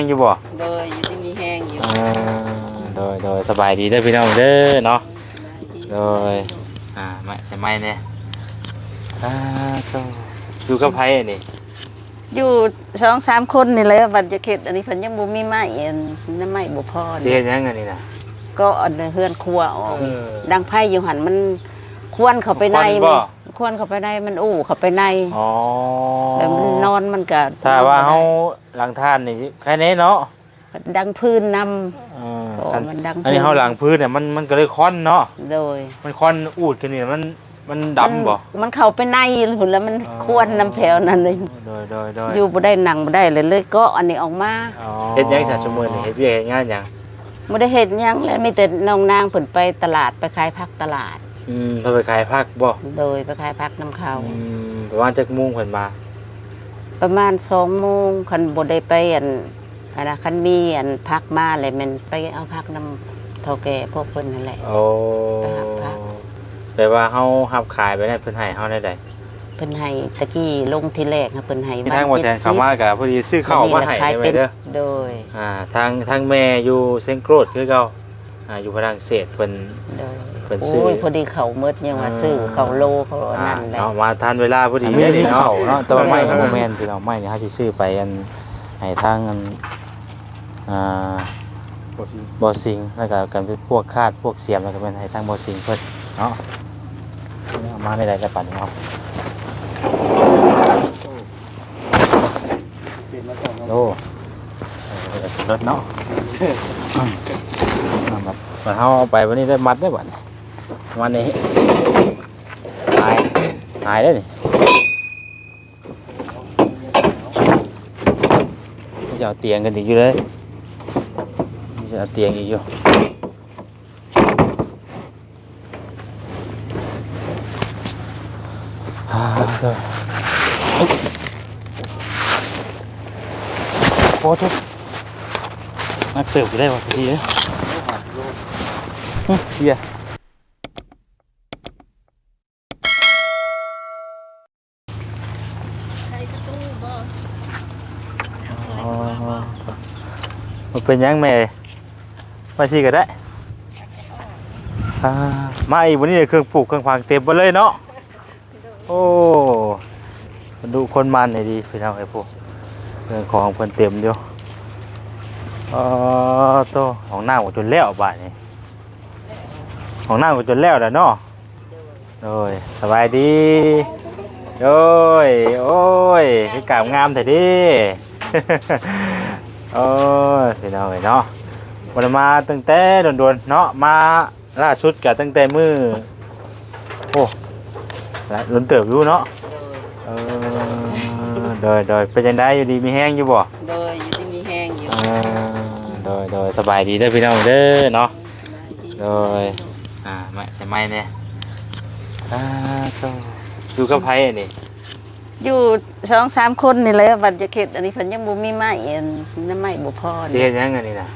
ງຢູ່ບໍ່? ໂດຍ ຢູ່ດີມີແຮງຢູ່. ອ່າ ໂດຍ ໂດຍ ສະບາຍດີເດີພີ່ນ້ອງເດີເນາະ. ໂດຍ ອ່າ ມາໃສ່ໄມ້ແດ່. ອ່າ ເຈົ້າ ຢູ່ກັບໃຜອັນນີ້? ຢູ່ສອງສາມຄົນນີ້ແຫຼະ. ບັດຢາກເຮັດອັນນີ້ ເພິ່ນຍັງບໍ່ມີໄມ້ ອັນ ນ້ຳໄມ້ບໍ່ພໍ. ຊິເຮັດຫຍັງອັນນີ້ນະ? ກໍອັນເຮືອນຄົວອອກ. ເອີ ດັງໄຟຢູ່ຫັ້ນ ມັນຄວັນເຂົ້າໄປໃນ. ຄວັນບໍ່? ມັນຄວັນເຂົ້າໄປໃນ ມັນອູ້ເຂົ້າໄປໃນ. ອໍ ແລ້ວມັນນອນ ມັນກະ ຖ້າວ່າເຮົາ ນອນບໍ່ໄດ້. ຫຼັງທານນີ້ໄຄແນ່ເນາະ. ດັງຟືນນຳ. ເອີ ເພາະວ່າມັນດັງຟືນ ອັນນີ້ເຮົາຫຼັງຟືນນີ້ ມັນ ມັນກໍເລີຍຄວັນເນາະ. ໂດຍ ມັນຄວັນອູດຂຶ້ນນີ້ ມັນ ມັນດຳບໍ່? ມັນ ມັນເຂົ້າໄປໃນພຸ້ນ ແລ້ວມັນ ອໍ ຄວັນນຳແຖວນັ້ນເລີຍ. ໂດຍ ໂດຍ ໂດຍ ຢູ່ບໍ່ໄດ້ ນັ່ງບໍ່ໄດ້ ເລີຍ ເລີຍເກາະອັນນີ້ອອກມາ. ອໍ ເຮັດຫຍັງຊະຊຸມື້ນີ້? ເຮັດວຽກເຮັດງານຫຍັງ? ບໍ່ໄດ້ເຮັດຫຍັງແຫຼະ ມີແຕ່ນ້ອງນາງເພິ່ນໄປຕະຫຼາດ ໄປຂາຍຜັກຕະຫຼາດ. ອືມ ເພິ່ນໄປຂາຍຜັກບໍ່? ໂດຍ ໄປຂາຍຜັກນຳເຂົາ. ອືມ ປະມານຈັກໂມງເພິ່ນມາ? ປະມານສອງໂມງ ຄັນບໍ່ໄດ້ໄປອັນ ອັນນະ ຄັນມີອັນຜັກມາແລ້ວແມ່ນໄປເອົາຜັກນຳເຖົ້າແກ່ພວກເພິ່ນຫັ້ນແຫຼະ. ໂອ້ ໄປຮັບຜັກ. ແປວ່າເຮົາຮັບຂາຍໄປນັ້ນ ເພິ່ນໃຫ້ເຮົາແນວໃດ? ເພິ່ນໃຫ້ ຕະກີ້ລົງທີແລກຫັ້ນ ເພິ່ນໃຫ້ ທາງບໍ່ແສນເຂົ້າມາກໍພໍດີຊື້ເຂົ້າມາໃຫ້ແດ່ເດີ. ໂດຍ ອ່າ ທາງ ທາງແມ່ຢູ່ເຊງໂກຣດຄືເກົ່າ. ອ່າ ຢູ່ຝຣັ່ງເສດ ເພິ່ນ ໂດຍ ເພິ່ນຊື້. ໂອ້ຍ ພໍດີເຂົ້າໝົດ ຍັງວ່າ ອ່າ ຊື້ເຂົ້າໂລ ເຂົ້າອັນນັ້ນແຫຼະ ອ່າ ເນາະ ມາທັນເວລາພໍດີເດ້ນີ້ເນາະ. ເຂົ້າເນາະ ແຕ່ວ່າໄມ້ ແມ່ນ ບໍ່ແມ່ນພີ່ນ້ອງ ໄມ້ນີ້ເຮົາຊິຊື້ໄປອັນ ໃຫ້ທາງອັນ ອ່າ ບໍ່ຊິງ ແລ້ວກໍກັນເປັນພວກຄາດພວກສຽມ ແລ້ວກໍແມ່ນໃຫ້ທາງບໍ່ຊິງເພິ່ນເນາະ. ເອົາມາໄດ້ຫຼາຍແລ້ວປານນີ້ເນາະ. ໂອ້ ເອີ ເລິດເນາະ. ອືມ ບັດເຮົາເອົາໄປບັດນີ້ໄດ້ມັດໄດ້ບັດນີ້ ປະມານນີ້ ຫາຍ ຫາຍໄດ້ນີ້. ຈະເອົາຕຽງຂຶ້ນອີກຢູ່ເລີຍ ຈະເອົາຕຽງອີກຢູ່. ອ່າ ໂອ້ໂຫ ໜັກເຕີບຢູ່ໄດ໋ວ່າ ພີ່ເອີຍ. ຫຶ ເສຍ. ບໍ່ເປັນຫຍັງແມ່ ມາຊິກໍໄດ້. ອ່າ ມາອີກມື້ນີ້ ເຄື່ອງປູກເຄື່ອງຝັງເຕັມໝົດເລີຍເນາະ. ໂອ້ ຄົນດຸຄົນໝັ່ນນີ້ດີພີ່ນ້ອງເອີຍ ຜູ້ ເຄື່ອງຂອງເພິ່ນເຕັມຢູ່. ອໍ ໂຕ ຫ້ອງນ້ຳກໍຈົນແລ້ວບາດນີ້ ຫ້ອງນ້ຳກໍຈົນແລ້ວແລ້ວເນາະ. ໂດຍ ສະບາຍດີ. ໂດຍ ໂອ້ຍ ຄືກາມງາມແທ້ເດ. ໂອ້ຍ ພີ່ນ້ອງເອີຍເນາະ ບໍ່ໄດ້ມາຕັ້ງແຕ່ດົນໆເນາະ ມາລ່າສຸດກໍຕັ້ງແຕ່ມື້ ໂອ້ ຫຼາຍດົນເຕີບຢູ່ເນາະ. ໂດຍ ເອີ ໂດຍ ໂດຍ ເປັນຈັ່ງໃດ ຢູ່ດີມີແຮງຢູ່ບໍ່? ໂດຍ ຢູ່ດີມີແຮງຢູ່. ເອີ ໂດຍ ໂດຍ ສະບາຍດີເດີພີ່ນ້ອງເດີເນາະ. ໂດຍ ອ່າ ມາໃສ່ໄມ້ແດ່. ອ່າ ເຈົ້າ ຢູ່ກັບໃຜອັນນີ້? ຢູ່ສອງສາມຄົນນີ້ແຫຼະ. ບັດຢາກເຮັດອັນນີ້ ເພິ່ນຍັງບໍ່ມີໄມ້ ອັນ ນ້ຳໄມ້ບໍ່ພໍ. ຊິເຮັດຫຍັງອັນນີ້ນະ?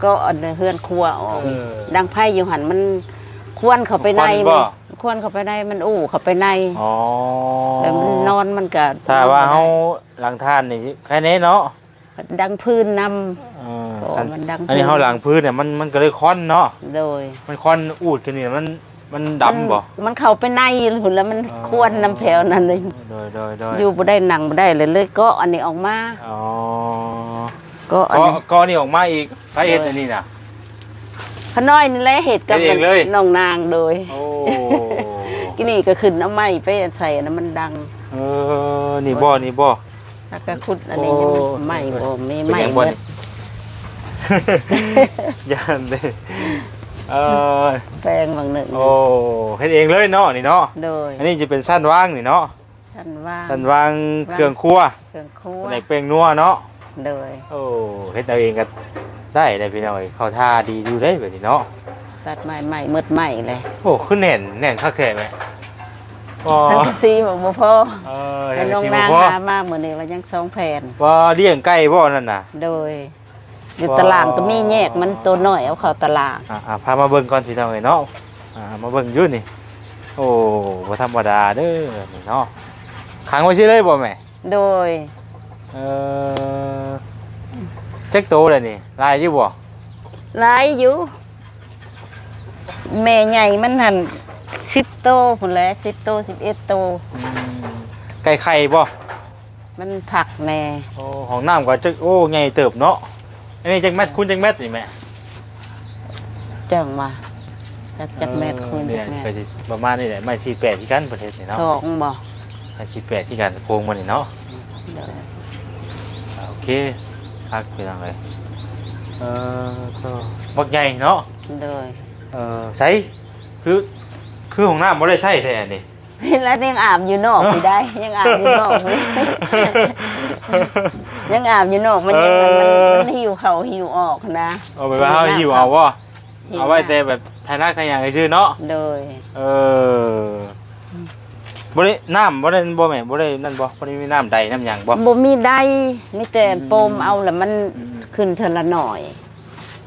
ກໍອັນເຮືອນຄົວອອກ. ເອີ ດັງໄຟຢູ່ຫັ້ນ ມັນຄວັນເຂົ້າໄປໃນ. ຄວັນບໍ່? ມັນຄວັນເຂົ້າໄປໃນ ມັນອູ້ເຂົ້າໄປໃນ. ອໍ ແລ້ວມັນນອນ ມັນກະ ຖ້າວ່າເຮົາຫຼັງທານນີ້ ໄຄແນ່ເນາະ. ດັງຟືນນຳ. ເອີ ເພາະວ່າມັນດັງຟືນ ອັນນີ້ເຮົາຫຼັງຟືນນີ້ ມັນ ມັນກໍເລີຍຄວັນເນາະ. ໂດຍ ມັນຄວັນອູດຂຶ້ນນີ້ ມັນ ມັນດຳບໍ່? ມັນ ມັນເຂົ້າໄປໃນພຸ້ນ ແລ້ວມັນ ອໍ ຄວັນນຳແຖວນັ້ນເລີຍ. ໂດຍ ໂດຍ ໂດຍ ຢູ່ບໍ່ໄດ້ ນັ່ງບໍ່ໄດ້ ເລີຍ ເລີຍເກາະອັນນີ້ອອກມາ. ອໍ ເກາະອັນນີ້ ເກາະ ເກາະນີ້ອອກມາອີກ. ໃຜເຮັດອັນນີ້ນະ? ຂະນ້ອຍນີ້ແຫຼະເຮັດກັບ ເຮັດເອງເລີຍ ນ້ອງນາງ. ໂດຍ ໂອ້ ກີ້ນີ້ກໍຂຶ້ນເອົາໄມ້ໄປໃສ່ອັນນັ້ນ ມັນດັງ. ເອີ ນີ້ບໍ່ ນີ້ບໍ່? ແລ້ວກໍຂຸດອັນນີ້ ໂອ້ ຍັງໄມ້ບໍ່ມີ ເປັນຫຍັງບໍ່ນີ້? ໄມ້ເບິດ ຢ້ານເດ້. ເອີ ແປງຫວ່າງໜຶ່ງ. ໂອ້ ເຮັດເອງເລີຍເນາະນີ້ເນາະ. ໂດຍ ອັນນີ້ຈະເປັນຊັ້ນວາງນີ້ເນາະ. ຊັ້ນວາງ ຊັ້ນວາງເຄື່ອງຄົວ ເຄື່ອງຄົວ ແຜນກແປ້ງນົວເນາະ. ໂດຍ ໂອ້ ເຮັດເອົາເອງກໍໄດ້ເດ້ພີ່ນ້ອງເອີຍ. ເຂົ້າທ່າດີຢູ່ເດ້ແບບນີ້ເນາະ. ຕັດໄມ້ໃໝ່ ໝົດໄມ້ເລີຍ. ໂອ້ ຄືແໜ້ນ ແໜ້ນຄັກແທ້ແມ່. ອໍ ສັງກະສີບໍ່ພໍ. ເອີ ສັງກະສີບໍ່ພໍ. ນ້ອງນາງຫາມາມື້ນີ້ວ່າຍັງສອງແຜ່ນ. ວ່າລ້ຽງໄກ່ບໍ່ນັ້ນນະ? ໂດຍ ຢູ່ຕະຫຼາງກໍມີແຍກມັນ ໂຕນ້ອຍເອົາເຂົ້າຕະຫຼາງ. ອ່າ ພາມາເບິ່ງກ່ອນພີ່ນ້ອງເອີຍເນາະ. ອ່າ ມາເບິ່ງຢູ່ນີ້. ໂອ້ ບໍ່ທຳມະດາເດີນີ້ເນາະ. ຂັງໄວ້ຊີ້ເລີຍບໍ່ແມ່? ໂດຍ ເອີ ເອີ ຈັກໂຕແລ້ວນີ້? ຫຼາຍຢູ່ບໍ່? ຫຼາຍຢູ່. ແມ່ໃຫຍ່ມັນຫັ້ນສິບໂຕພຸ້ນແຫຼະ, ສິບໂຕ ສິບເອັດໂຕ. ອືມ ໄກ່ໄຂ່ບໍ່? ມັນພັກແດ່. ໂອ້ ຫ້ອງນ້ຳກໍຈັກ ໂອ້ ໃຫຍ່ເຕີບເນາະ. ອັນນີ້ຈັກແມັດຄູນຈັກແມັດນີ້ແມ່? ຈັ່ງວ່າ ຈັກ ຈັກແມັດຄູນຈັກແມັດ. ເອີ ນີ້ແຫຼະ ກໍຊິປະມານນີ້ແຫຼະ, ໄມ້ສີ່ແປດຄືກັນເພິ່ນເຮັດນີ້ເນາະ. ສອງບໍ່? ໄມ້ສີ່ແປດຄືກັນ ໂຄງມັນນີ້ເນາະ. ໂດຍ. ອ່າ ໂອເຄ ຄັກ ພີ່ນ້ອງເອີຍ. ເອີ ໂທ້ ບັກໃຫຍ່ເນາະ. ໂດຍ. ເອີ ໃສ ຄື ຄືຫ້ອງນ້ຳບໍ່ໄດ້ໃຊ້ແທ້ອັນນີ້. ແລ້ວຍັງອາບຢູ່ນອກຢູ່ໄດ໋ ຍັງອາບຢູ່ນອກຢູ່ ຍັງອາບຢູ່ນອກ ມັນຍັງ ເອີ ມັນ ມັນຫິວເຂົ້າຫິວອອກນະ. ເອົາໄປວ່າເຮົາຫິວເອົາບໍ່? ຫິວ ເອົາໄວ້ແຕ່ແບບຖ່າຍໜັກຖ່າຍຫຍັງຊື່ເນາະ. ໂດຍ. ເອີ ບໍ່ໄດ້ ນ້ຳບໍ່ໄດ້ ບໍ່ແມ່ນ ບໍ່ໄດ້ນັ້ນບໍ່? ບໍ່ໄດ້ມີນ້ຳໃດນ້ຳຫຍັງບໍ່? ບໍ່ມີໃດ ມີແຕ່ ອືມ ໂປມເອົາ ແລ້ວມັນ ອືມ ຂຶ້ນເທື່ອລະໜ້ອຍ.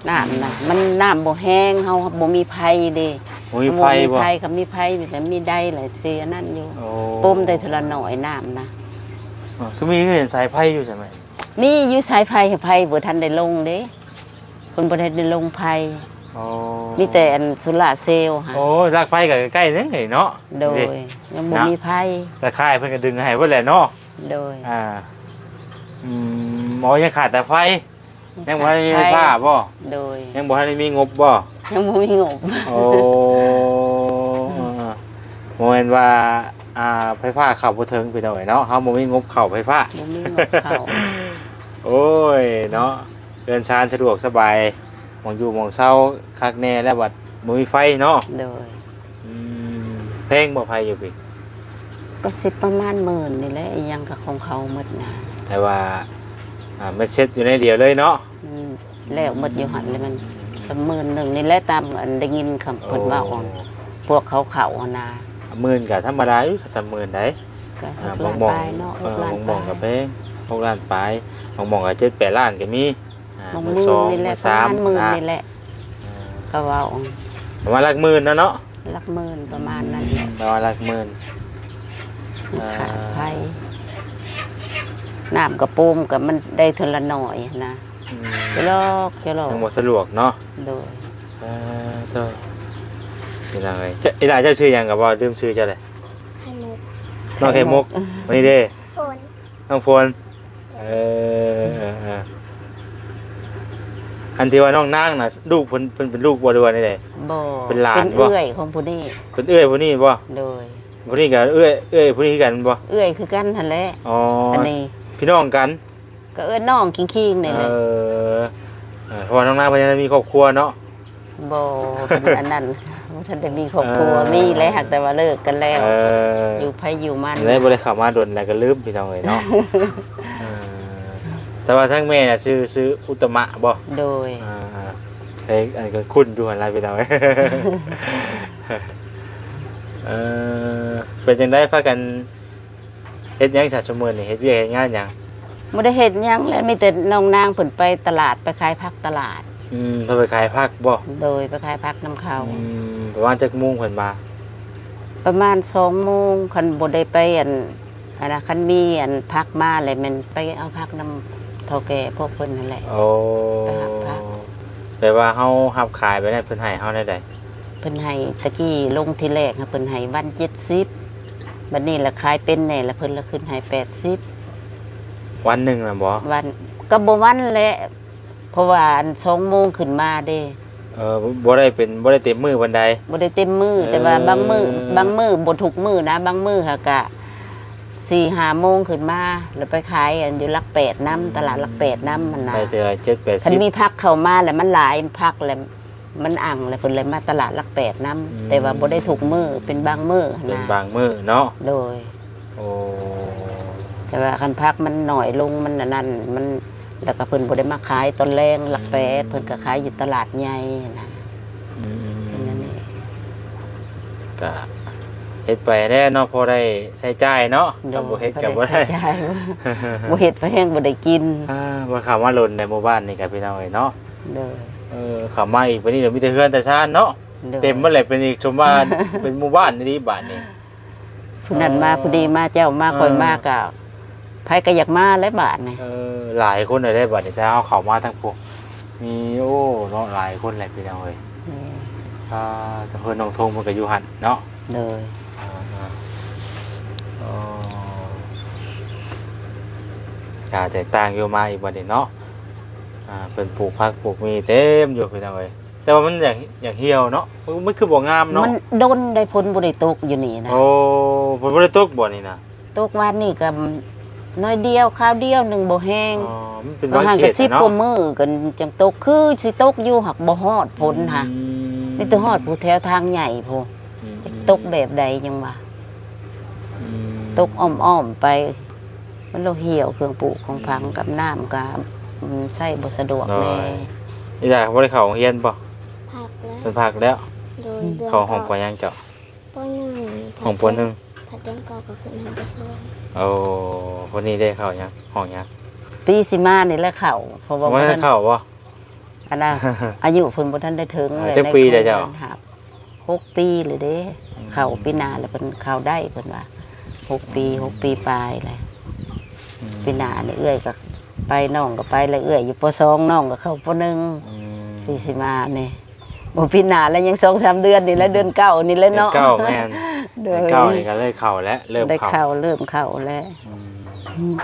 ນ້ຳນະ ອືມ ມັນນ້ຳບໍ່ແຮງ ເຮົາບໍ່ມີໄຟເດ້. ບໍ່ມີໄຟບໍ່? ບໍ່ມີໄຟ ຄັນມີໄຟ ມີແຕ່ມີໄດແຫຼະ ຊິອັນນັ້ນຢູ່. ໂອ້ ປົມແຕ່ເທື່ອລະໜ້ອຍນ້ຳນະ. ອໍ ຄືມີ ຄືເຫັນສາຍໄຟຢູ່ໃສແມ່? ມີຢູ່ສາຍໄຟ ໄຟບໍ່ທັນໄດ້ລົງເດ້ ເພິ່ນບໍ່ໄດ້ລົງໄຟ. ອໍ ມີແຕ່ອັນໂຊລາເຊວຫັ້ນ. ໂອ້ ລາກໄຟກໍໃກ້ໆ ເດ້ເນາະ. ໂດຍ. ເດ້ ຍັງບໍ່ມີໄຟ ຕາຂ່າຍເພິ່ນກໍດຶງໃຫ້ເບິດແຫຼະເນາະ. ໂດຍ. ອ່າ ອືມ ອໍ ຍັງຂາດແຕ່ໄຟ. ຍັງບໍ່ທັນມີໄຟຟ້າບໍ່? ໂດຍ. ຍັງບໍ່ທັນໄດ້ມີງົບບໍ່? ຍັງບໍ່ມີງົບ. ໂອ້ ເອີ ບໍ່ແມ່ນວ່າ ອ່າ ໄຟຟ້າເຂົ້າບໍ່ເຖິງພີ່ນ້ອງເອີຍເນາະ, ເຮົາບໍ່ມີງົບເຂົ້າໄຟຟ້າ. ບໍ່ມີງົບເຂົ້າ. ໂອ້ຍເນາະ ເຮືອນຊານສະດວກສະບາຍ ໝ່ອງຢູ່ໝ່ອງເຊົາຄັກແນ່ ແລ້ວບັດບໍ່ມີໄຟເນາະ. ໂດຍ. ອືມ ແພງບໍ່ໄຟຢູ່ພີ້? ກໍຊິປະມານໝື່ນນີ້ແຫຼະ ອີ່ຫຍັງກໍຂອງເຂົາໝົດນະ. ແຕ່ວ່າ ອ່າ ເມັດເຊັດຢູ່ໃນດຽວເລີຍເນາະ. ອືມ ແລ້ວໝົດຢູ່ຫັ້ນແຫຼະ ມັນສ່ຳໝື່ນໜຶ່ງນີ້ແຫຼະ ຕາມອັນໄດ້ຍິນຄຳເພິ່ນເວົ້າ. ໂອ້ ພວກເຂົາເຂົ້າຫັ້ນນະ. ໝື່ນກໍທຳມະດາຢູ່ ກໍສ່ຳໝື່ນໃດ. ກໍ ອ່າ ຫົກລ້ານປາຍເນາະ. ເອີ ຫົກລ້ານປາຍ ບາງບ່ອນກໍແພງ ຫົກລ້ານປາຍ ບາງບ່ອນກໍເຈັດແປດລ້ານກໍມີ. ອ່າ ບາງມື້ນີ້ແຫຼະ ປະມານໝື່ນນີ້ແຫຼະ. ເອີ ກໍເວົ້າປະມານຫຼັກໝື່ນນະເນາະ. ຫຼັກໝື່ນປະມານນັ້ນແຫຼະ. ອືມ ປະມານຫຼັກໝື່ນ. ມັນຂາດໄຟ ອ່າ ນ້ຳກະໂປມກໍມັນໄດ້ເທື່ອລະໜ້ອຍນະ. ອືມ ຈະລອກ ຈະລອກ ຍັງບໍ່ສະດວກເນາະ. ໂດຍ. ເອີ ໂທ້ ພີ່ນ້ອງເອີຍ ອີ່ຫຼ້າເຈົ້າຊື່ຫຍັງກໍບໍ່ ລືມຊື່ເຈົ້າແຫຼະ. ໄຂ່ມຸກ. ນ້ອງໄຂ່ມຸກ. ໄຂ່ມຸກ. ອັນນີ້ເດ້ ຝົນ. ນ້ອງຝົນ. ເອີ ເອີ ເອີ ອັນທີ່ວ່ານ້ອງນາງນະ ລູກເພິ່ນ ເພິ່ນເປັນລູກບໍ່ ຫຼືວ່າແນວໃດ? ບໍ່ ເປັນຫຼານບໍ່? ເປັນເອື້ອຍຂອງຜູ້ນີ້. ເປັນເອື້ອຍຜູ້ນີ້ບໍ່? ໂດຍ. ຜູ້ນີ້ກໍເອື້ອຍ ເອື້ອຍຜູ້ນີ້ຄືກັນບໍ່? ເອື້ອຍຄືກັນຫັ້ນແຫຼະ. ອໍ ອັນນີ້ພີ່ນ້ອງກັນ. ກໍເອີ້ນນ້ອງຄີງໆ ນີ້ແຫຼະ. ເອີ ເອີ ເພາະວ່ານ້ອງນາງເພິ່ນຍັງບໍ່ມີຄອບຄົວເນາະ. ບໍ່ ເພິ່ນອັນນັ້ນ ບໍ່ທັນໄດ້ມີຄອບຄົວ. ເອີ ມີແຫຼະ ຫາກແຕ່ວ່າເລີກກັນແລ້ວ. ເອີ ຢູ່ໃຜຢູ່ມັນ ແລະບໍ່ໄດ້ເຂົ້າມາດົນແລ້ວກໍລືມ ພີ່ນ້ອງເອີຍເນາະ. ເອີ ແຕ່ວ່າທາງແມ່ນະຊື່ ຊື່ອຸດຕະມະບໍ່? ໂດຍ. ເອີ ເອີ ເອີ ອັນກໍຄຸ້ນຢູ່ຫັ້ນລະ ພີ່ນ້ອງເອີຍ. ເອີ ເປັນຈັ່ງໃດ ພາກັນ ເຮັດຫຍັງຊະຊຸມື້ນີ້? ເຮັດວຽກເຮັດງານຫຍັງ? ບໍ່ໄດ້ເຮັດຫຍັງແຫຼະ ມີແຕ່ນ້ອງນາງເພິ່ນໄປຕະຫຼາດ ໄປຂາຍຜັກຕະຫຼາດ. ອືມ ເພິ່ນໄປຂາຍຜັກບໍ່? ໂດຍ ໄປຂາຍຜັກນຳເຂົາ. ອືມ ປະມານຈັກໂມງເພິ່ນມາ? ປະມານສອງໂມງ ຄັນບໍ່ໄດ້ໄປອັນ ອັນນະ ຄັນມີອັນຜັກມາແລ້ວແມ່ນໄປເອົາຜັກນຳເຖົ້າແກ່ພວກເພິ່ນຫັ້ນແຫຼະ. ໂອ້ ໄປຮັບຜັກ. ແປວ່າເຮົາຮັບຂາຍໄປນັ້ນ ເພິ່ນໃຫ້ເຮົາແນວໃດ? ເພິ່ນໃຫ້ ແຕ່ກີ້ລົງທີແລກຫັ້ນເພິ່ນໃຫ້ວັນເຈັດສິບ ບັດນີ້ລະຂາຍເປັນແດ່ລະ ເພິ່ນລະຂຶ້ນໃຫ້ແປດສິບ. ວັນໜຶ່ງນະບໍ່? ວັນ ກໍບໍ່ວັນແຫຼະ ເພາະວ່າອັນສອງໂມງຂຶ້ນມາເດ້. ເອີ ບໍ່ໄດ້ເປັນ ບໍ່ໄດ້ເຕັມມື້ປານໃດ. ບໍ່ໄດ້ເຕັມມື້. ເອີ ແຕ່ວ່າບາງມື້ ບາງມື້ ບໍ່ທຸກມື້ນະ ບາງມື້ຫາກະສີ່ຫ້າໂມງຂຶ້ນມາ ແລ້ວໄປຂາຍອັນຢູ່ຫຼັກແປດນຳ ອືມ ຕະຫຼາດຫຼັກແປດນຳຫັ້ນນະ. ໄດ້ເທື່ອເຈັດແປດສິບ ຄັນມີຜັກເຂົ້າມາແລ້ວມັນຫຼາຍ ຜັກແລ້ວ ມັນອັ່ງແລ້ວ ເພິ່ນເລີຍມາຕະຫຼາດຫຼັກແປດນຳ. ອືມ ແຕ່ວ່າບໍ່ໄດ້ທຸກມື້ ເປັນບາງມື້ຫັ້ນນະ. ເປັນບາງມື້ເນາະ. ໂດຍ. ໂອ້ ແຕ່ວ່າຄັນຜັກມັນໜ້ອຍລົງ ມັນອັນນັ້ນ ມັນ ແລ້ວກໍເພິ່ນບໍ່ໄດ້ມາຂາຍຕອນແລງຫຼັກແປດ. ອືມ ເພິ່ນກໍຂາຍຢູ່ຕະຫຼາດໃຫຍ່ນະ. ອືມ ແຄ່ນັ້ນເອງ. ກະເຮັດໄປແດ່ເນາະ ພໍໄດ້ໃຊ້ຈ່າຍເນາະ. ໂດຍ. ຄັນບໍ່ເຮັດກໍບໍ່ໄດ້ ພໍໄດ້ໃຊ້ຈ່າຍ ບໍ່ເຮັດໄປແຮງບໍ່ໄດ້ກິນ. ອ່າ ບໍ່ເຂົ້າມາດົນໃນໝູ່ບ້ານນີ້ກໍ ພີ່ນ້ອງເອີຍເນາະ. ໂດຍ. ເອີ ເຂົ້າມາອີກປານນີ້ ດຽວມີແຕ່ເຮືອນແຕ່ຊານເນາະ. ໂດຍ. ເຕັມໝົດແຫຼະ ເປັນອີກ ສົມວ່າເປັນໝູ່ບ້ານອີ່ຫຼີບາດນີ້. ຜູ້ນັ້ນມາ ອໍ ຜູ້ນີ້ມາ ເຈົ້າມາ ອໍ ຂ້ອຍມາ ກໍ ໃຜກໍຢາກມາແຫຼະບາດນີ້. ເອີ ຫຼາຍຄົນເລີຍເດ້ບາດນີ້ ຖ້າເຮົາເຂົ້າມາທາງພຸ້ນ ມີ ໂອ້ ເນາະ ຫຼາຍຄົນແຫຼະພີ່ນ້ອງເອີຍ. ແມ່ນ. ອ່າ ເພິ່ນນ້ອງທົງເພິ່ນກໍຢູ່ຫັ້ນເນາະ. ໂດຍ. ອ່າໆ ອໍ ກະແຕກຕ່າງຢູ່ມາອີກບັດນີ້ເນາະ. ອ່າ ເພິ່ນປູກຜັກປູກໝີ່ເຕັມຢູ່ພີ່ນ້ອງເອີຍ ແຕ່ວ່າມັນຢາກ ຢາກຫ່ຽວເນາະ ມັນ ມັນຄືບໍ່ງາມເນາະ. ມັນດົນໄດ໋ ຝົນບໍ່ໄດ້ຕົກຢູ່ນີ້ນະ. ໂອ້ ຝົນບໍ່ໄດ້ຕົກບໍ່ນີ້ນະ? ຕົກວານນີ້ກໍໜ້ອຍດຽວ ຄາວດຽວໜຶ່ງ ບໍ່ແຮງ. ອໍ ມັນເປັນບາງເຂດເນາະ ສິບກວ່າມື້ກໍຈັ່ງຕົກ ຄືຊິຕົກຢູ່ ຫາກບໍ່ຮອດຝົນຫັ້ນ. ອືມ. ມີແຕ່ຮອດຜູ້ແຖວທາງໃຫຍ່ພຸ້ນ. ອືມໆໆ. ຈັກຕົກແບບໃດຍັງວ່າ. ອືມ. ຕົກອ້ອມໆໄປ ມັນລະຫ່ຽວເຄື່ອງປູກຂອງຝັງ ອືມ ກັບນ້ຳກໍ ອືມ ໃຊ້ບໍ່ສະດວກແດ່. ໂດຍ. ອີ່ຫຼ້າບໍ່ໄດ້ເຂົ້າໂຮງຮຽນບໍ່? ພັກແລ້ວ. ເພິ່ນພັກແລ້ວ. ໂດຍ. ເຂົ້າຫ້ອງ ເດືອນເກົ້າ ປ.ຫຍັງເຈົ້າ? ປ.ໜຶ່ງ. ຫ້ອງ ປ.ໜຶ່ງ. ພັກເດືອນເກົ້າກໍຂຶ້ນຫ້ອງ ປ.ສອງ. ໂອ້ ຄົນນີ້ໄດ້ເຂົ້າຫຍັງ ຫ້ອງຫຍັງ? ປີຊິມານີ້ແຫຼະເຂົ້າ ເພາະວ່າບໍ່ທັນ ບໍ່ທັນເຂົ້າບໍ່? ອັນນ່າ ອາຍຸເພິ່ນບໍ່ທັນໄດ້ເຖິງ. ເອີ ແລ້ວ ຈັກປີແລ້ວເຈົ້າ? ໃນໂຄງການຮັບ ຫົກປີແລ້ວເດ້. ອືມ. ເຂົ້າປີໜ້າແລ້ວ ເພິ່ນເຂົ້າໄດ້ ເພິ່ນວ່າ ຫົກປີ ອືມ ຫົກປີປາຍແລ້ວ. ອືມ. ປີໜ້ານີ້ເອື້ອຍກໍໄປ ນ້ອງກໍໄປແລ້ວ ເອື້ອຍຢູ່ ປ.ສອງ ນ້ອງກໍເຂົ້າ ປ.ໜຶ່ງ. ອືມ. ປີຊິມານີ້ ບໍ່ ປີໜ້າແລ້ວ ຍັງສອງສາມເດືອນນີ້ແຫຼະ ເດືອນເກົ້ານີ້ແຫຼະເນາະ. ເດືອນເກົ້າ ແມ່ນ. ໂດຍ. ເດືອນເກົ້ານີ້ກໍເລີຍເຂົ້າແລ້ວ ເລີ່ມເຂົ້າ ໄດ້ເຂົ້າ ເລີ່ມເຂົ້າແລ້ວ. ອືມ. ອືມ.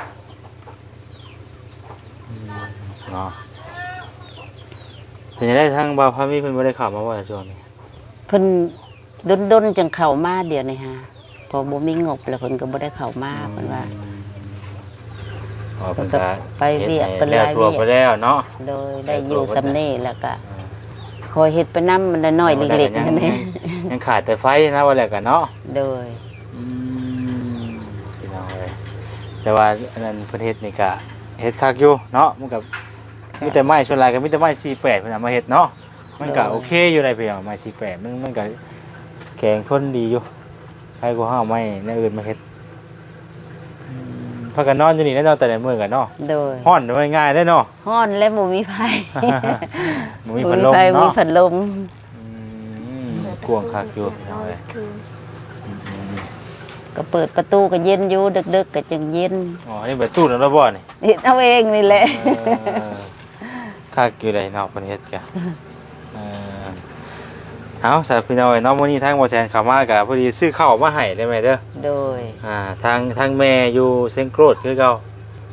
ອືມ ເນາະ ເປັນຈັ່ງໃດ ທາງບ່າວພາມີເພິ່ນບໍ່ໄດ້ເຂົ້າມາບໍ່ລະຊ່ວງນີ້? ເພິ່ນດົນໆ ຈັ່ງເຂົ້າມາ ດຽວນີ້ຫາ ເພາະບໍ່ມີງົບ ແລ້ວເພິ່ນກໍບໍ່ໄດ້ເຂົ້າມາ. ອືມ. ເພິ່ນວ່າ ອໍ ເພິ່ນກໍ ເພິ່ນກໍໄປວຽກ ເພິ່ນຫຼາຍວຽກ ໄປແລ້ວເນາະ. ໂດຍ. ໄດ້ຢູ່ສ່ຳນີ້ແລ້ວກໍ ອ່າ ຄ່ອຍເຮັດໄປນຳ ມັນນ້ອຍໆ ເລັກໆ ຫັ້ນເດ້. ຍັງຂາດແຕ່ໄຟນະ ວ່າແລ້ວກໍເນາະ. ໂດຍ. ອືມ ພີ່ນ້ອງເອີຍ ແຕ່ວ່າອັນນັ້ນເພິ່ນເຮັດນີ້ກະເຮັດຄັກຢູ່ເນາະ. ມັນກະ ແມ່ນ ມີແຕ່ໄມ້ ສ່ວນຫຼາຍກໍມີແຕ່ໄມ້ສີ່ແປດເພິ່ນເອົາມາເຮັດເນາະ. ມັນກະ ໂດຍ ໂອເຄຢູ່ໃດ໋ພີ່ນ້ອງ ໄມ້ສີ່ແປດ ມັນ ມັນກະແຂງທົນດີຢູ່ ໃຄກວ່າເຮົາເອົາໄມ້ແນວອື່ນມາເຮັດ. ອືມ ພາກັນນອນຢູ່ນີ້ແຫຼະເນາະ ແຕ່ລະມື້ກັນເນາະ. ໂດຍ. ຮ້ອນວ່າງ່າຍເດ້ເນາະ. ຮ້ອນແລະບໍ່ມີໄຟ ບໍ່ມີພັດລົມເນາະ ບໍ່ມີໄຟ ບໍ່ມີພັດລົມ. ອືມ ກວ້າງຄັກຢູ່ພີ່ນ້ອງເອີຍ. ອືມໆໆ ກໍເປີດປະຕູກໍເຢັນຢູ່ ດຶກໆກໍຈັ່ງເຢັນ. ອໍ ອັນນີ້ປະຕູນຳລະບໍ່ນີ້? ເຮັດເອົາເອງນີ້ແຫຼະ. ເອີ ຄັກຢູ່ໃດ໋ເນາະ ເພິ່ນເຮັດກະ. ເອີ ເອົາ ສາ ພີ່ນ້ອງເອີຍເນາະ ມື້ນີ້ທາງບໍ່ແສນເຂົ້າມາກະພໍດີຊື້ເຂົ້າມາໃຫ້ເດີແມ່ເດີ. ໂດຍ. ອ່າ ທາງ ທາງແມ່ຢູ່ເຊງໂກຣດຄືເກົ່າ.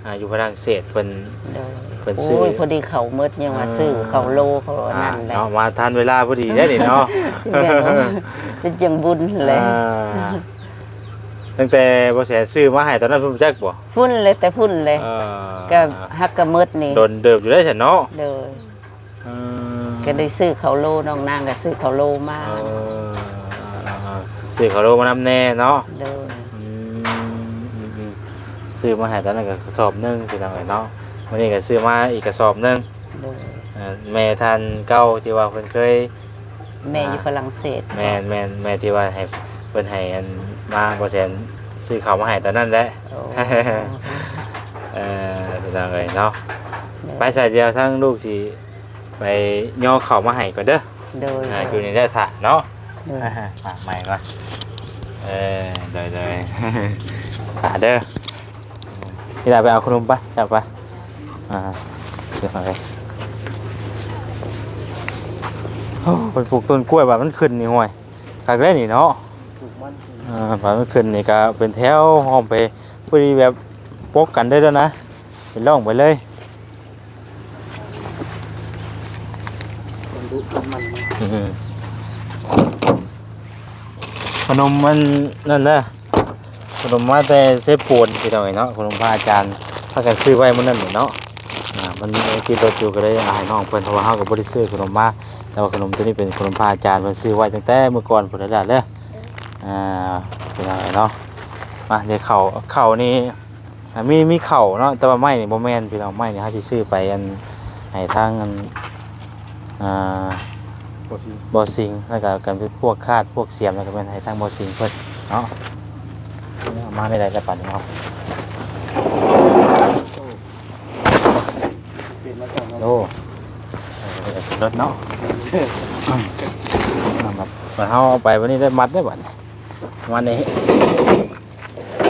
ອ່າ ຢູ່ຝຣັ່ງເສດເພິ່ນ ໂດຍ ເພິ່ນຊື້. ໂອ້ຍ ພໍດີເຂົ້າໝົດ ຍັງວ່າ ອ່າ ຊື້ເຂົ້າໂລ ເຂົ້າອັນນັ້ນແຫຼະ ອ່າ ເນາະ ມາທັນເວລາພໍດີເດ້ນີ້ເນາະ. ຊິແມ່ນບໍ່ ເປັນຈັ່ງບຸນແຫຼະ. ອ່າ ຕັ້ງແຕ່ບໍ່ແສນຊື້ມາໃຫ້ຕອນນັ້ນເພິ່ນຮູ້ຈັກບໍ່? ພຸ້ນແຫຼະ ແຕ່ພຸ້ນແຫຼະ. ເອີ ກໍຫາກກໍໝົດນີ້ ດົນເຕີບຢູ່ເດ້ຊັ້ນເນາະ. ໂດຍ. ເອີ ກໍໄດ້ຊື້ເຂົ້າໂລ ນ້ອງນາງກໍຊື້ເຂົ້າໂລມາ. ເອີ ຊື້ເຂົ້າໂລມານຳແດ່ເນາະ. ໂດຍ. ອືມ ອືມໆ ຊື້ມາໃຫ້ຕອນນັ້ນກໍກະສອບໜຶ່ງ ພີ່ນ້ອງເອີຍເນາະ. ມື້ນີ້ກໍຊື້ມາອີກກະສອບໜຶ່ງ. ໂດຍ. ເອີ ແມ່ທ່ານເກົ່າທີ່ວ່າເພິ່ນເຄີຍ ແມ່ຢູ່ຝຣັ່ງເສດ. ແມ່ນໆ ແມ່ທີ່ວ່າໃຫ້ ເພິ່ນໃຫ້ອັນມາ ບໍ່ແສນຊື້ເຂົ້າມາໃຫ້ຕອນນັ້ນແຫຼະ. ໂອ້ ເອີ ພີ່ນ້ອງເອີຍເນາະ. ໂດຍ. ໄປ ສາຍດຽວທາງລູກຊິ ໄປຍໍເຂົ້າມາໃຫ້ກ່ອນເດີ. ໂດຍ. ອ່າ ໂດຍ. ຢູ່ນີ້ໄດ້ຖ້າເນາະ. ໂດຍ. ຝາກໄມກ່ອນ. ເອີ ໂດຍໆ ຖ້າເດີ. ນີ້ລະ ໄປເອົາຂະໜົມໄປ ຈັບໄປ. ອ່າ ເກັບມາເລີຍ. ໂອ້ ເພິ່ນປູກຕົ້ນກ້ວຍ ບາດມັນຂຶ້ນນີ້ ຫ້ວຍ ຄັກເດ້ນີ້ເນາະ. ປູກມັນ ເອີ ບາດມັນຂຶ້ນນີ້ກະເປັນແຖວ ຫ້ອມໄປ ພໍດີແບບປົກກັນເລີຍນະ ເປັນຮ່ອງໄປເລີຍ. ອືມ ຂະໜົມອັນນັ້ນນະ ຂະໜົມມາແຕ່ເຊໂປນ ພີ່ນ້ອງເອີຍເນາະ. ຂະໜົມພະອາຈານພາກັນຊື້ໄວ້ມື້ນັ້ນເນາະ. ອ່າ ມັນຕິດລົດຢູ່ ກໍເລີຍເອົາໃຫ້ນ້ອງເພິ່ນ ເພາະວ່າເຮົາກໍບໍ່ໄດ້ຊື້ຂະໜົມມາ. ແຕ່ວ່າຂະໜົມໂຕນີ້ເປັນຂະໜົມພະອາຈານເພິ່ນຊື້ໄວ້ຕັ້ງແຕ່ມື້ກ່ອນພຸ້ນແລ້ວເດີ. ອ່າ ພີ່ນ້ອງເອີຍເນາະ ມາ ດຽວເຂົ້າ ເຂົ້ານີ້ ອ່າ ມີ ມີເຂົ້າເນາະ ແຕ່ວ່າໄມ້ນີ້ບໍ່ແມ່ນພີ່ນ້ອງ. ໄມ້ນີ້ເຮົາຊິຊື້ໄປອັນ ໃຫ້ທາງອັນ ອ່າ ບໍ່ຊິງ ບໍ່ຊິງ ແລ້ວກໍກັນເປັນພວກຄາດພວກສຽມ ແລ້ວກໍແມ່ນໃຫ້ທາງບໍ່ຊິງເພິ່ນເນາະ. ເອົາມາໄດ້ຫຼາຍແຕ່ປານນີ້ເນາະ. ໂອ້ ເອີ ເປັນລົດເນາະ. ເອົາມາ ເຮົາເອົາໄປບັດນີ້ໄດ້ມັດໄດ້ບັດນີ້ ມັດນີ້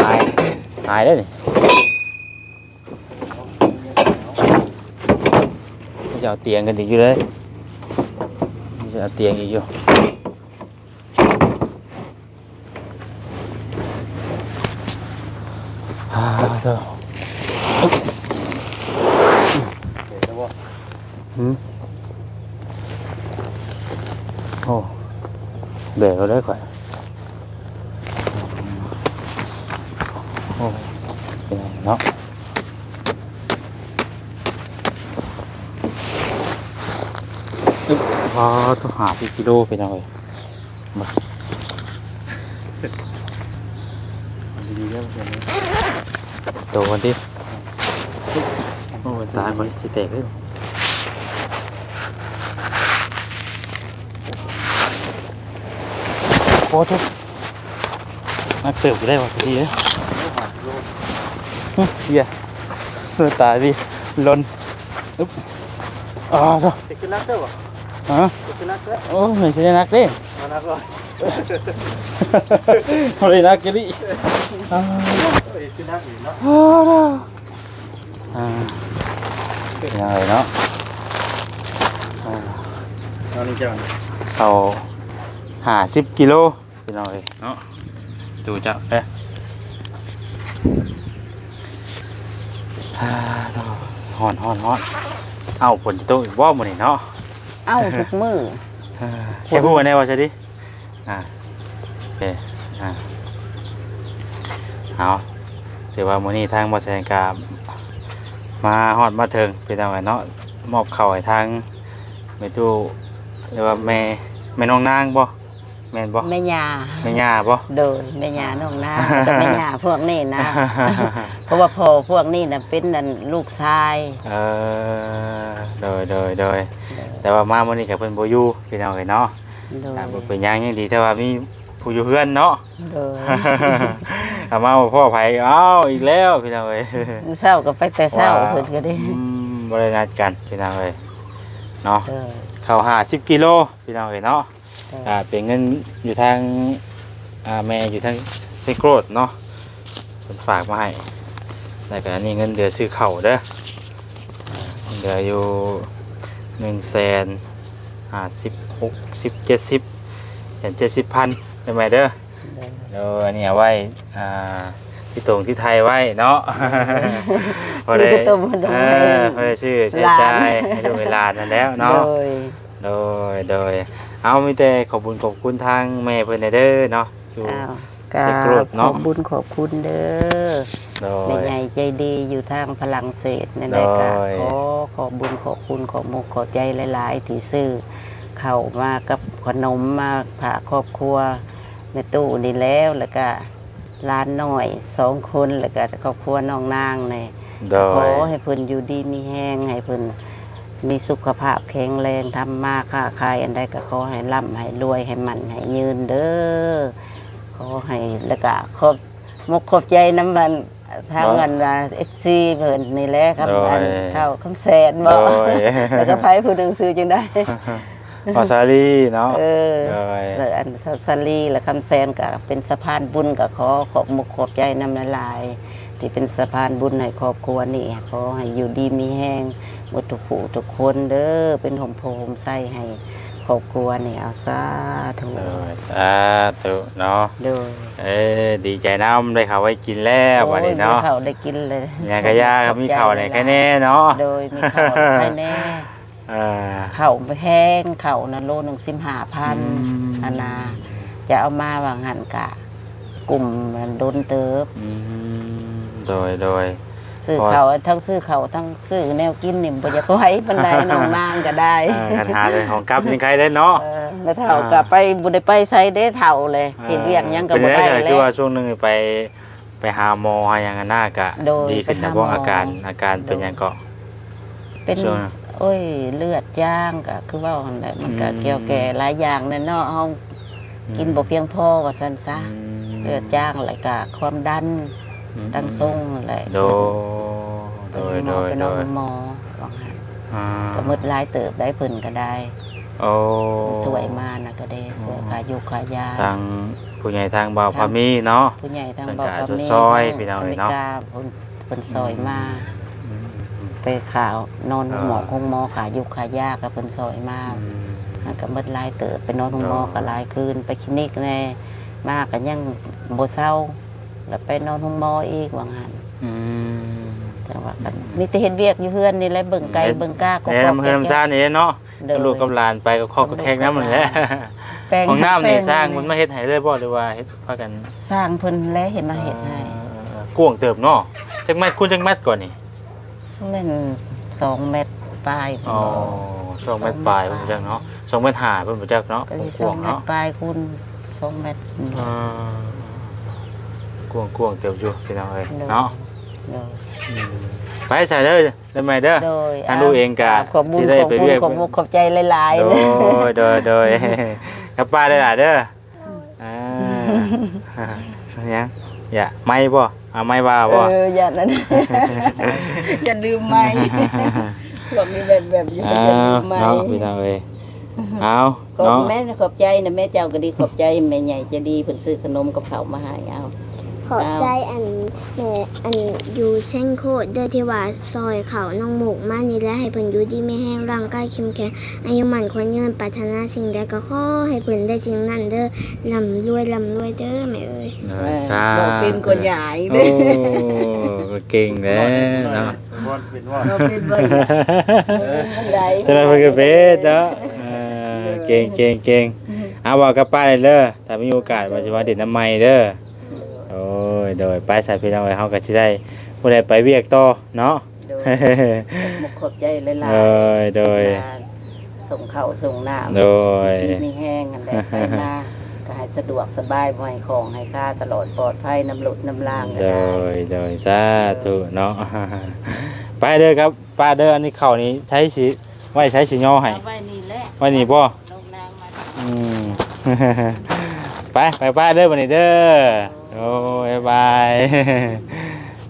ຫາຍ ຫາຍໄດ້ນີ້. ຈະເອົາຕຽງຂຶ້ນອີກຢູ່ເດ້ ຈະເອົາຕຽງອີກຢູ່. ອາ ໂທ້ ອືມ ໂອ້ ແບກເອົາເດີຂ້ອຍ ໂອ້ ເປັນຫຍັງເນາະ ອາ ໂທ້ ຫ້າສິບກິໂລ ພີ່ນ້ອງເອີຍ. ໂຕມັນຕິ ໂອ້ຍ ຕາຂ້ອຍຊິແຕກເລີຍ ໂອ້ໂທ້ ໜັກເຕີບຢູ່ໄດ໋ວ່າ ຊິເດ້ ເອີຍ ຕາຍຕິ ຫຼົ່ນ ອຶບ ອາ ໂທ້ ເຮັດຄືໜັກແທ້ບໍ່? ຮະ? ເຮັດຄືໜັກແທ້? ໂອ້ຍ ແມ່ນຊິໄດ້ໜັກເດ້ ໜັກບໍ່? ບໍ່ໄດ້ໜັກອີ່ຫຼີ ອາ ເຮັດຄືໜັກອີ່ຫຼີເນາະ ອາ ເນາະ ອາ ເອົານີ້ເຈົ້າ ເຂົ້າຫ້າສິບກິໂລ ພີ່ນ້ອງເອີຍເນາະ ຕູ້ເຈົ້າເດີ ອາ ຮ້ອນ ຮ້ອນ ຮ້ອນ ເອົ້າ ຝົນຊິຕົກອີກບໍ່ມື້ນີ້ເນາະ? ເອົ້າ ທຸກມື້ ອາ ແຄ່ຜູ້ແນ່ວ່າຊະຕິ ອາ ເອີ ອາ ເອົາ ຖືວ່າມື້ນີ້ທາງບໍ່ແສງກະມາຮອດມາເຖິງ ພີ່ນ້ອງເອີຍເນາະ ມອບເຂົ້າໃຫ້ທາງແມ່ຕູ້ ຫຼືວ່າແມ່ ແມ່ນ້ອງນາງບໍ່? ແມ່ນບໍ່? ແມ່ຍ່າ ແມ່ຍ່າບໍ່? ໂດຍ ແມ່ຍ່ານ້ອງນາງ ແລ້ວກໍແມ່ຍ່າພວກນີ້ນະ ເພາະວ່າພໍ່ພວກນີ້ນະເປັນອັນລູກຊາຍ ເອີ ໂດຍ ໂດຍ ໂດຍ ໂດຍ ແຕ່ວ່າມາມື້ນີ້ກໍເພິ່ນບໍ່ຢູ່ ພີ່ນ້ອງເອີຍເນາະ ໂດຍ ກໍບໍ່ເປັນຫຍັງ ຍັງດີແຕ່ວ່າມີຜູ້ຢູ່ເຮືອນເນາະ ໂດຍ ຖ້າມາບໍ່ພໍ້ໃຜ ອ້າວ ອີກແລ້ວ ພີ່ນ້ອງເອີຍ ມື້ເຊົ້າກໍໄປແຕ່ເຊົ້າ ວ່າ ເພິ່ນກໍໄດ້ ອືມ ບໍ່ໄດ້ນັດກັນ ພີ່ນ້ອງເອີຍເນາະ ໂດຍ ເຂົ້າຫ້າສິບກິໂລ ພີ່ນ້ອງເອີຍເນາະ ເອີ ອ່າ ເປັນເງິນຢູ່ທາງ ອ່າ ແມ່ຢູ່ທາງເຊໂກຣດເນາະ ເພິ່ນຝາກມາໃຫ້ ແລ້ວກໍອັນນີ້ເງິນເດືອຊື້ເຂົ້າເດີ ເຫຼືອຢູ່ໜຶ່ງແສນຫ້າສິບ ຫົກສິບ ເຈັດສິບ ເປັນເຈັດສິບພັນເດີແມ່ເດີ ໂດຍ ອັນນີ້ເອົາໄວ້ ອ່າ ຕິດຕົງຕິດໄທໄວ້ເນາະ ພໍໄດ້ ຊື້ຕິດຕົງ ເອີ ພໍໄດ້ຊື້ໃຊ້ຈ່າຍໃຫ້ລູກໃຫ້ຫຼານນັ້ນແຫຼະເນາະ ໂດຍ ໂດຍ ໂດຍ ເອົາ ມີແຕ່ຂອບບຸນຂອບຄຸນທາງແມ່ເພິ່ນແດ່ເດີເນາະ ຢູ່ ເຊໂກຣດເນາະ ຂອບບຸນຂອບຄຸນເດີ ໂດຍ ແມ່ໃຫຍ່ໃຈດີຢູ່ທາງຝຣັ່ງເສດ ແນວໃດກໍ ໂດຍ ຂໍຂອບບຸນຂອບຄຸນ ຂອບມຸກຂອບໃຈຫຼາຍໆ ທີ່ຊື້ເຂົ້າມາກັບຂະໜົມມາຝາກຄອບຄົວແມ່ຕູ້ນີ້ແລ້ວ ແລ້ວກໍ ຫຼານນ້ອຍສອງຄົນ ແລ້ວກໍຄອບຄົວນ້ອງນາງນີ້ ໂດຍ ຂໍໃຫ້ເພິ່ນຢູ່ດີມີແຮງ ໃຫ້ເພິ່ນມີສຸຂະພາບແຂງແຮງ ທຳມາຄ້າຂາຍອັນໃດກໍຂໍໃຫ້ລ່ຳໃຫ້ລວຍ ໃຫ້ໝັ້ນໃຫ້ຍືນເດີ ຂໍໃຫ້ ແລ້ວກໍຂອບມຸກຂອບໃຈນຳອັນ ທາງ ເນາະ ອັນວ່າ ເອັຟຊີ ເພິ່ນນີ້ແຫຼະ ຄຳ ໂດຍ ອັນເຖົ້າຄຳແສນບໍ ໂດຍ ແລ້ວກໍໃຜຜູ້ໜຶ່ງຊື່ຈັ່ງໃດ? ເຖົ້າສາລີເນາະ ເອີ ໂດຍ ອັນເຖົ້າສາລີ ແລະ ຄຳແສນກໍເປັນສະພານບຸນ ກໍຂໍຂອບມຸກຂອບໃຈນຳຫຼາຍໆ ທີ່ເປັນສະພານບຸນໃຫ້ຄອບຄົວນີ້ ຂໍໃຫ້ຢູ່ດີມີແຮງໝົດທຸກຜູ້ທຸກຄົນເດີ ເປັນຮົ່ມໂພຮົ່ມໄຊໃຫ້ຄອບຄົວນີ້ ເອົາ ສາທຸ ໂດຍ ສາທຸເນາະ ໂດຍ ເອີ ດີໃຈນຳ ໄດ້ເຂົ້າໄດ້ກິນແລ້ວ ໂອ້ຍ ບັດນີ້ເນາະ ໄດ້ເຂົ້າໄດ້ກິນເລີຍ ຫຍັງກະຢ່າ ມີເຂົ້າແດ່ ຂອບໃຈຫຼາຍໆ ແຄ່ແນ່ເນາະ ໂດຍ ມີເຂົ້າແຄ່ແນ່ ອ່າ ເຂົ້າແພງ ເຂົ້ານະໂລໜຶ່ງສິບຫ້າພັນ ອືມ ອັນນະ ຈະເອົາມາວ່າງຫັ້ນກະກຸ້ມດົນເຕີບ ອືມ ໂດຍ ໂດຍ ຊື້ເຂົ້າ ທັງຊື້ເຂົ້າ ທັງຊື້ແນວກິນນີ້ບໍ່ຢາກໄຫວປານໃດ ນ້ອງນາງກໍໄດ້ ເອີ ຄັນຫາແຕ່ຂອງກັບຍັງໄຄເດ້ເນາະ ເອີ ແມ່ເຖົ້າ ອ່າ ກໍໄປ ບໍ່ໄດ້ໄປໃສເດ້ເຖົ້າເລີຍ ອ່າ ເຮັດວຽກຫຍັງກໍບໍ່ໄດ້ແລ້ວ ເປັນຈັ່ງໃດ ຄືວ່າຊ່ວງໜຶ່ງໄປ ໄປຫາໝໍຫາຫຍັງຫັ້ນນະ ກະ ໂດຍ ດີຂຶ້ນນະບໍ່ ໄປຫາໝໍ ອາການ ອາການເປັນຫຍັງເກາະ? ເປັນ ຊ່ວງ ໂອ້ຍ ເລືອດຈາງ ກະຄືເວົ້າຫັ້ນແຫຼະ ມັນກະ ອືມ ກ່ຽວແກ່ຫຼາຍຢ່າງແຫຼະເນາະ ເຮົາ ອືມ ກິນບໍ່ພຽງພໍວ່າຊັ້ນຊະ ອືມ ເລືອດຈາງ ແລ້ວກະຄວາມດັນ ອືມ ຕັ້ງຊົງຫັ້ນແຫຼະ ໂດຍ ໂດຍ ໄປໂຮງໝໍ ໂດຍ ໄປນອນໂຮງໝໍ ວ່າຊັ້ນ ອ່າ ກະໝົດຫຼາຍເຕີບໄດ໋ ເພິ່ນກະໄດ້ ໂອ້ ຊ່ວຍມານະກະເດ້ ຊ່ວຍ ອໍ ຄ່າຢູ່ຄ່າຢາ ທາງຜູ້ໃຫຍ່ທາງບ່າວພາມີເນາະ ຜູ້ໃຫຍ່ທາງບ່າວພາມີ ເພິ່ນກະຊ່ອຍ ພີ່ນ້ອງເອີຍເນາະ ທາງອາເມລິກາ ເພິ່ນ ເພິ່ນຊ່ອຍມາ ອືມ ອືມ ໄປຄ່ານອນໂຮງໝໍ ເອີ ໂຮງໝໍ ຄ່າຢູ່ຄ່າຢາກໍເພິ່ນຊ່ອຍມາ ອືມ ມັນກໍໝົດຫຼາຍເຕີບ ໄປນອນໂຮງໝໍ ເອີ ກໍຫຼາຍຄືນ ໄປຄລີນິກແດ່ ມາກໍຍັງບໍ່ເຊົາ ແລ້ວໄປນອນໂຮງໝໍອີກວ່າຊັ້ນ ອືມ ແຕ່ວ່າກໍມີແຕ່ເຮັດວຽກຢູ່ເຮືອນນີ້ແຫຼະ ເບິ່ງໄກ່ ເບິ່ງກາ ກໍ ແມ່ນ ເຮືອນຊານນີ້ເນາະ ໂດຍ ກັບລູກກັບຫຼານໄປກໍຄອກກໍແຂກນຳຫັ້ນແຫຼະ ຫ້ອງນ້ຳນີ້ຊ່າງເພິ່ນມາເຮັດໃຫ້ເລີຍບໍ່ ຫຼືວ່າເຮັດພາກັນ? ຊ່າງເພິ່ນແຫຼະເຮັດມາເຮັດໃຫ້ ເອີ ກວ້າງເຕີບເນາະ ຈັກແມັດຄູນຈັກແມັດກ່ອນນີ້? ແມ່ນສອງແມັດປາຍ ອໍ ສອງແມັດປາຍ ສອງແມັດປາຍ ເພິ່ນບໍ່ຈັກເນາະ ສອງແມັດຫ້າ ເພິ່ນບໍ່ຈັກເນາະ ກໍຊິ ກວ້າງໆເນາະ ສອງແມັດປາຍຄູນສອງແມັດ ອ່າ ກວ້າງໆເຕີບຢູ່ພີ່ນ້ອງເອີຍ ໂດຍ ເນາະ ໂດຍ ອືມ ໄປຊະເດີ ເດີແມ່ເດີ ໂດຍ ທາງລູກເອງກະ ຂອບບຸນ ຊິໄດ້ໄປວຽກ ຂອບຄຸນ ຂອບມຸກຂອບໃຈຫຼາຍໆ ໂດຍ ໂດຍ ໂດຍ ກັບປ້າຫຼາຍໆເດີ ອ່າ ຫຍັງ ຢາກໄມບໍ່? ເອົາໄມວ່າບໍ່? ເອີ ຢ້ານນັ້ນ ຢ້ານລືມໄມ ພວກນີ້ແບບໆຢູ່ ຢ້ານລືມໄມ ເນາະ ພີ່ນ້ອງເອີຍ ເອົາ ຂອບ ເນາະ ແມ່ນຂອບໃຈນະ ແມ່ເຈົ້າກໍດີ ຂອບໃຈແມ່ໃຫຍ່ໃຈດີ ເພິ່ນຊື້ຂະໜົມກັບເຂົ້າມາໃຫ້ ເອົາ ຂອບໃຈ ເອົາ ອັນ ແມ່ ອັນ ຢູ່ເຊັງໂຄດເດີ ທີ່ວ່າຊ່ອຍເຂົ້ານ້ອງມຸກມານີ້ແຫຼະ ໃຫ້ເພິ່ນຢູ່ດີມີແຮງ ຮ່າງກາຍເຂັ້ມແຂງ ອາຍຸໝັ້ນຂວັນຍືນ ປາດຖະໜາສິ່ງໃດກໍຂໍໃຫ້ເພິ່ນໄດ້ສິ່ງນັ້ນເດີ ລ່ຳລວຍ ລ່ຳລວຍເດີແມ່ເອີຍ ເອີ ສາທຸ ເວົ້າເປັນກໍຍາຍເດີ ໂອ້ ເກັ່ງແລ້ວເນາະ ເວົ້າເປັນ ເວົ້າເປັນ ເວົ້າເປັນ ເອີ ຈັ່ງໃດ ເພິ່ນກໍເປັນເນາະ ເອີ ເກັ່ງ ເກັ່ງ ເກັ່ງ ເອົາ ເວົ້າກັບປ້າໄດ້ເດີ ຖ້າມີໂອກາດວ່າຊິມາຫຼິ້ນນຳໃໝ່ເດີ ໂດຍ ໂດຍ ໄປຊະພີ່ນ້ອງເອີຍ ເຮົາກໍຊິໄດ້ ຜູ້ໃດໄປວຽກຕໍ່ເນາະ ໂດຍ ຂອບມຸກຂອບໃຈຫຼາຍໆ ໂດຍ ໂດຍ ມາສົ່ງເຂົ້າສົ່ງນ້ຳ ໂດຍ ຢູ່ດີມີແຮງຫັ້ນແຫຼະ ໄປມາກໍໃຫ້ສະດວກສະບາຍ ບໍ່ໃຫ້ຂ້ອງໃຫ້ຄາ ຕະຫຼອດປອດໄພ ນຳລົດນຳລາງກໍໄດ້ ໂດຍ ໂດຍ ສາທຸເນາະ ໄປເດີຄັບ ປ້າເດີ ອັນນີ້ເຂົ້ານີ້ໃຊ້ຊິ ໄວ້ໃສຊິຍໍໃຫ້? ເອົາໄວ້ນີ້ແຫຼະ ໄວ້ນີ້ບໍ່? ອືມ ໄປ ໄປປ້າເດີບັດນີ້ເດີ ໂອ້ຍ ບາຍ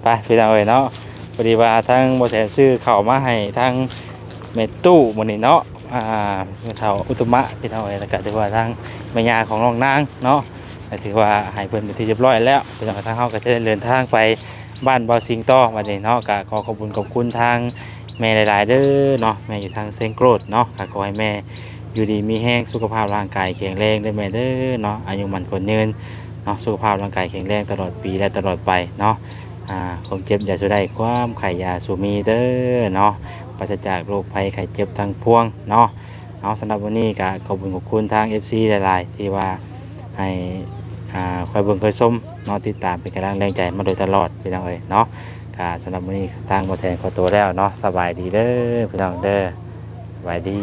ບາຍ ໄປພີ່ນ້ອງເອີຍເນາະ ພໍດີວ່າທາງບໍ່ແສນຊື້ເຂົ້າມາໃຫ້ທາງແມ່ຕູ້ມື້ນີ້ເນາະ ອ່າ ແມ່ເຖົ້າອຸດຕະມະພີ່ນ້ອງເອີຍ ແລ້ວກໍຖືວ່າທາງແມ່ຍ່າຂອງນ້ອງນາງເນາະ ກໍຖືວ່າໃຫ້ເພິ່ນເປັນທີ່ຮຽບຮ້ອຍແລ້ວ ພີ່ນ້ອງ ທາງເຮົາກໍຈະໄດ້ເດີນທາງໄປ ບ້ານບ່າວສິງຕໍ່ບັດນີ້ເນາະ ກະຂໍຂອບຄຸນຂອບຄຸນທາງແມ່ຫຼາຍໆເດີເນາະ ແມ່ຢູ່ທາງເຊງໂກຣດເນາະ ກະຂໍໃຫ້ແມ່ຢູ່ດີມີແຮງ ສຸຂະພາບຮ່າງກາຍແຂງແຮງເດີແມ່ເດີເນາະ ອາຍຸໝັ້ນຂວັນຍືນເນາະ ສຸຂະພາບຮ່າງກາຍແຂງແຮງຕະຫຼອດປີ ແລະ ຕະຫຼອດໄປເນາະ ອ່າ ຄວາມເຈັບຢ່າສູ່ໄດ້ ຄວາມໄຂ້ຢ່າສູ່ມີເດີເນາະ ປາສະຈາກໂລກໄພໄຂ້ເຈັບທັງປວງເນາະ. ເອົາ ສຳລັບມື້ນີ້ກະຂອບຄຸນຂອບຄຸນທາງເອັຟຊີຫຼາຍໆ ທີ່ວ່າໃຫ້ ອ່າ ຄອຍເບິ່ງຄອຍຊົມເນາະ ຕິດຕາມເປັນກຳລັງແຮງໃຈມາໂດຍຕະຫຼອດພີ່ນ້ອງເອີຍເນາະ ກະສຳລັບມື້ນີ້ທາງບໍ່ແສນຂໍຕົວແລ້ວເນາະ ສະບາຍດີເດີພີ່ນ້ອງເດີ ສະບາຍດີ.